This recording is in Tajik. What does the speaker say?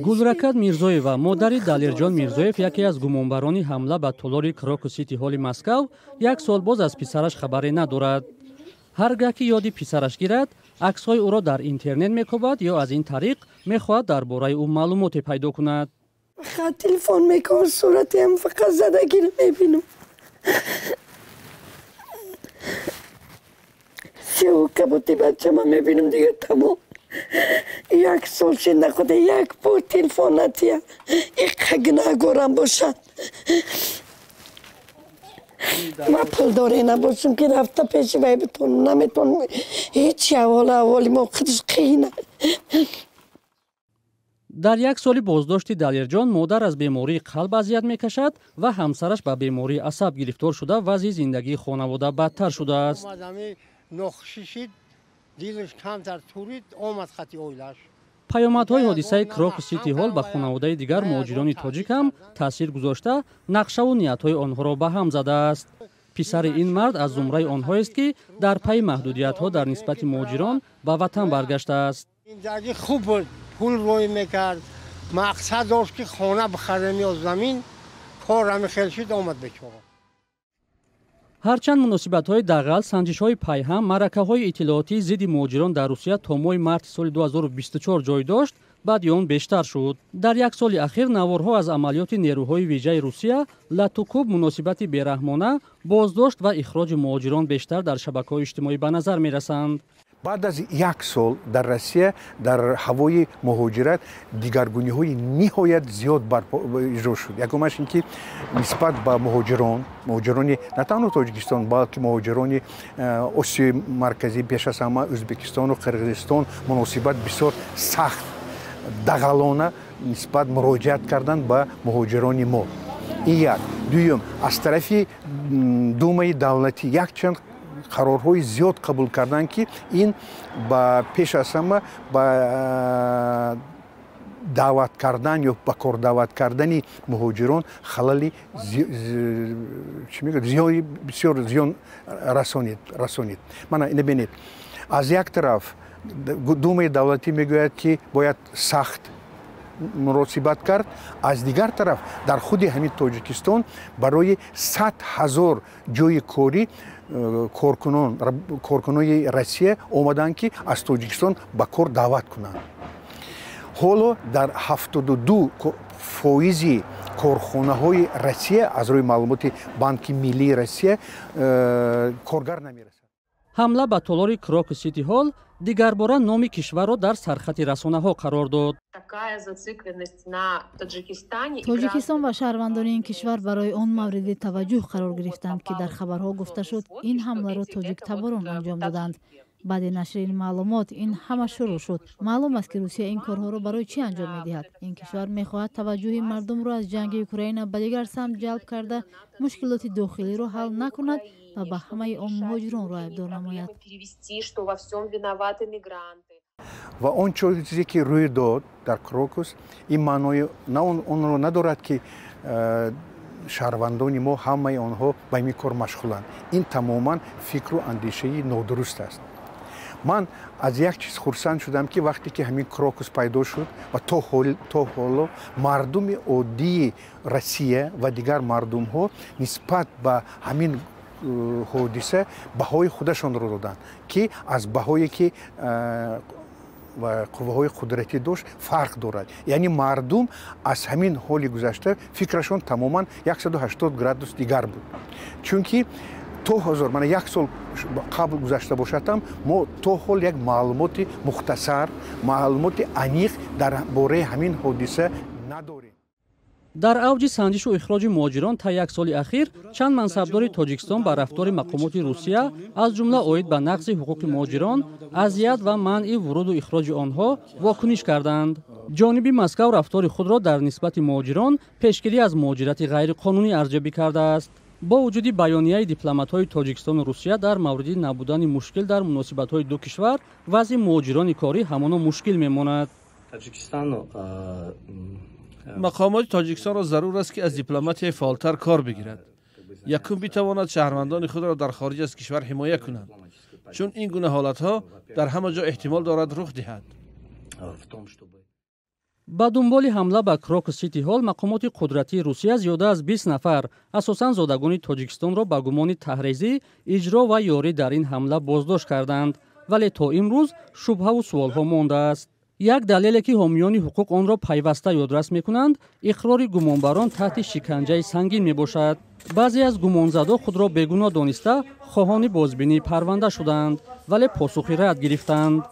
Гулракат Мирзоева, модари Далерҷон Мирзоев, яке аз гумонбарони ҳамла ба толори Крокус Сити Ҳоли Москав, як сол боз аз писараш хабаре надорад. Ҳар гаҳ ки ёди писараш гирад, аксҳои ӯро дар интернет мекобад ё аз ин тариқ мехоҳад дар бораи ӯ маълумоте пайдо кунад. Фақат телефон мекунам, суратиам фақат задагиро мебинам. Сиёҳу кабути бачама мебинам, дигар тамом. Як сол шид нахуда як бор телефон натия. Иқа гунаҳгорам бошад. Ман пулдоре набошам, ки рафта пеши вай битонам, наметонам. Ҳеҷ аҳвола аҳволи мо худаш қийна. Дар як соли боздошти Далерҷон модар аз бемории қалб азият мекашад ва ҳамсараш ба бемории асаб гирифтор шуда, вазъи зиндагии хонавода бадтар шудааст. Паёмадҳои ҳодисаи Крокус Сити Ҳол ба хонаводаи дигар муҳоҷирони тоҷик ҳам таъсир гузошта, нақшаву ниятҳои онҳоро ба ҳам задааст. Писари ин мард аз зумраи онҳоест, ки дар пайи маҳдудиятҳо дар нисбати муҳоҷирон ба ватан баргаштааст. Зиндагӣ хуб буд, пул рӯй мекард, мақсад дошт, ки хона бихарем ё замин, кор ҳами хел шуд, омад бечора. Ҳарчанд муносибатҳои дағал, санҷишҳои пайҳам, маъракаҳои иттилоотии зидди муҳоҷирон дар Русия то моҳи марти соли 2024 ҷой дошт, баъди он бештар шуд. Дар як соли ахир наворҳо аз амалиёти нерӯҳои вижаи Русия, латукӯб, муносибати бераҳмона, боздошт ва ихроҷи муҳоҷирон бештар дар шабакаҳои иҷтимоӣ ба назар мерасанд. Баъд аз як сол дар Россия дар ҳавои муҳоҷират дигаргуниҳои ниҳоят зиёд иҷро шуд. Якумаш ин ки нисбат ба муҳоҷирон, муҳоҷирони на танҳо Тоҷикистон, балки муҳоҷирони Осиёи Марказӣ, пеш аз ҳама Ӯзбекистону Қирғизистон, муносибат бисёр сахт, дағалона нисбат муроҷиат карданд ба муҳоҷирони мо. Ин як. Дуюм, аз тарафи Думаи давлатӣ якчанд қарорҳои зиёд қабул карданд, ки ин ба пеш аз ҳама ба даъват кардан ё ба кор даъват кардани муҳоҷирон халали бисёр зиён расонид. Мана ина бинед, аз як тараф Думаи давлатӣ мегӯяд, ки бояд сахт муносибат кард, аз дигар тараф дар худи ҳамин Тоҷикистон барои 100 000 ҷойи корӣ коркунони Россия омаданд, ки аз Тоҷикистон ба кор даъват кунанд. Ҳоло дар 72 фоизи корхонаҳои Россия, аз рӯи маълумоти Банки миллии Россия, коргар намерасад. Ҳамла ба толори Крокус Сити Ҳол дигарбора номи кишварро дар сархати расонаҳо қарор дод. Тоҷикистон ва шаҳрвандони ин кишвар барои он мавриди таваҷҷӯҳ қарор гирифтанд, ки дар хабарҳо гуфта шуд, ин ҳамларо тоҷиктаборон анҷом доданд. Баъди нашри ин маълумот ин ҳама шурӯъ шуд. Маълум аст, ки Русия ин корҳоро барои чӣ анҷом медиҳад. Ин кишвар мехоҳад таваҷҷӯҳи мардумро аз ҷанги Украина ба дигар самт ҷалб карда, мушкилоти дохилиро ҳал накунад ва ба ҳамаи он муҳоҷиронро айбдор намояд. Ва он чизе ки рӯй дод дар Крокус, ин маънои онро надорад, ки шаҳрвандони мо ҳамаи онҳо ба ин кор машғуланд. Ин тамоман фикру андешаи нодуруст аст. Ман аз як чиз хурсанд шудам, ки вақте ки ҳамин Крокус пайдо шуд ва то ҳоло мардуми оддии Россия ва дигар мардумҳо нисбат ба ҳамин ҳодиса баҳои худашонро доданд, ки аз баҳое ки ва қувваҳои қудратӣ дошт, фарқ дорад. Яъне мардум аз ҳамин ҳоли гузашта фикрашон тамоман 180 градус дигар буд, чунки то ҳозир, мана як сол қабл гузашта бошад ҳам, мо то ҳол як маълумоти мухтасар, маълумоти аниқ дар бораи ҳамин ҳодиса надорем. Дар авҷи санҷишу ихроҷи муҳоҷирон та як соли ахир чанд мансабдори Тоҷикистон ба рафтори мақомоти Русия, аз ҷумла оид ба нақзи ҳуқуқи муҳоҷирон, азият ва манъи вуруду ихроҷи онҳо вокуниш карданд. Ҷониби Москав рафтори худро дар нисбати муҳоҷирон пешгирӣ аз муҳоҷирати ғайриқонунӣ арзёбӣ кардааст. Бо вуҷуди баёнияи дипломатҳои Тоҷикистону Русия дар мавриди набудани мушкил дар муносибатҳои ду кишвар, вазъи муҳоҷирони корӣ ҳамоно мушкил мемонад. Мақомоти Тоҷикистонро зарур аст, ки аз дипломатияи фаъолтар кор бигирад. Якум, битавонад шаҳрвандони худро дар хориҷ аз кишвар ҳимоя кунанд, чун ин гуна ҳолатҳо дар ҳама ҷо эҳтимол дорад рух диҳад. В том, чтобы Ба дунболи ҳамла ба Крокус Сити Ҳол мақомоти қудратии Русия зиёда аз 20 нафар, асосан зодагони Тоҷикистонро, ба гумони таҳрезӣ, иҷро ва ёрӣ дар ин ҳамла боздошт карданд. Вале то имрӯз шубҳаву суолҳо мондааст. Як далеле, ки ҳомиёни ҳуқуқ онро пайваста ёдрас мекунанд, иқрори гумонбарон таҳти шиканҷаи сангин мебошад. Баъзе аз гумонзадо худро бегуноҳ дониста, хоҳони бозбинии парванда шуданд, вале посухи рад гирифтанд.